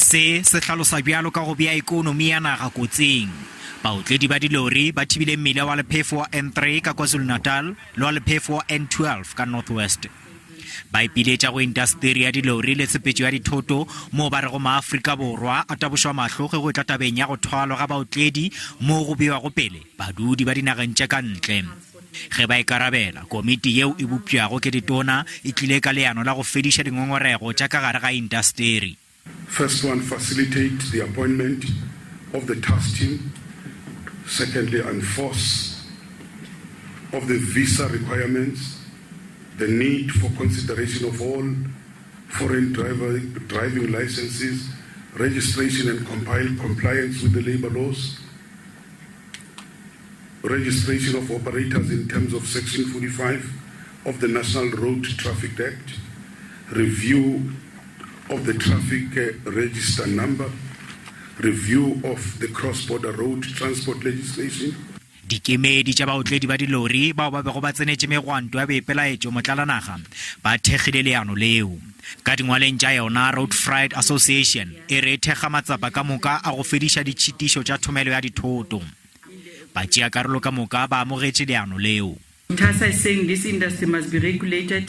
Se se hlalosa bjalo ka go bea ekonomi ya naga kotsing. Baotledi ba dilori ba thibile mmila wa lephefo wa N3 ka KwaZulu-Natal le wa lephefo wa N12 ka North West. Ba ipiletša go intasteri ya dilori le tshepetšo ya dithoto moo ba rego maAfrika Borwa a tabošwa mahlo ge go etla tabeng ya go thwalwa ga baotledi moo go bewago pele badudi ba dinageng tša ka ntle. Ge ba ikarabela, komiti yeo e bopšago ke ditona e tlile ka leano la go fediša dingongorego tša ka gare ga intasteri. First one, facilitate the appointment of the task team. Secondly, enforce of the visa requirements, the need for consideration of all foreign driver, driving licenses, registration and compile, compliance with the labor laws, registration of operators in terms of Section 45 of the National Road Traffic Act, review of the traffic eh, register number, review of the cross-border road transport legislation. Dikemedi tša baotledi ba dilori bao ba bego ba tsenetše megwanto ya boipelaetšo motlalanaga ba thekgile leano leo. Ka dingwaleng tša yona, Road Freight Association e re e thekga matsapa ka moka a go fediša ditšhitišo tša thomelo ya dithoto. Batšeakarolo ka moka ba amogetše leano leo. TASA is saying this industry must be regulated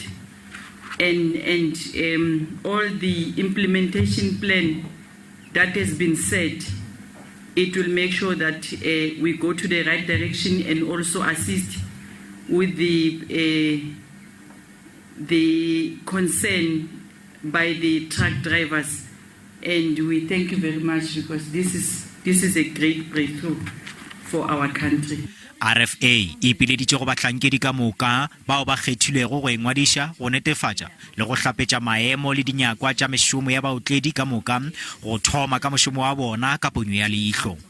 and, and um, all the implementation plan that has been set, it will make sure that uh, we go to the right direction and also assist with the, uh, the concern by the truck drivers. And we thank you very much because this is, this is a great breakthrough for our country. RFA e ipileditše go bahlankedi ka moka bao ba kgethilwego go ingwadiša go netefatša le go hlapetša maemo le dinyakwa tša mešomo ya baotledi ka moka go thoma ka mošomo wa bona ka ponyo ya leihlo.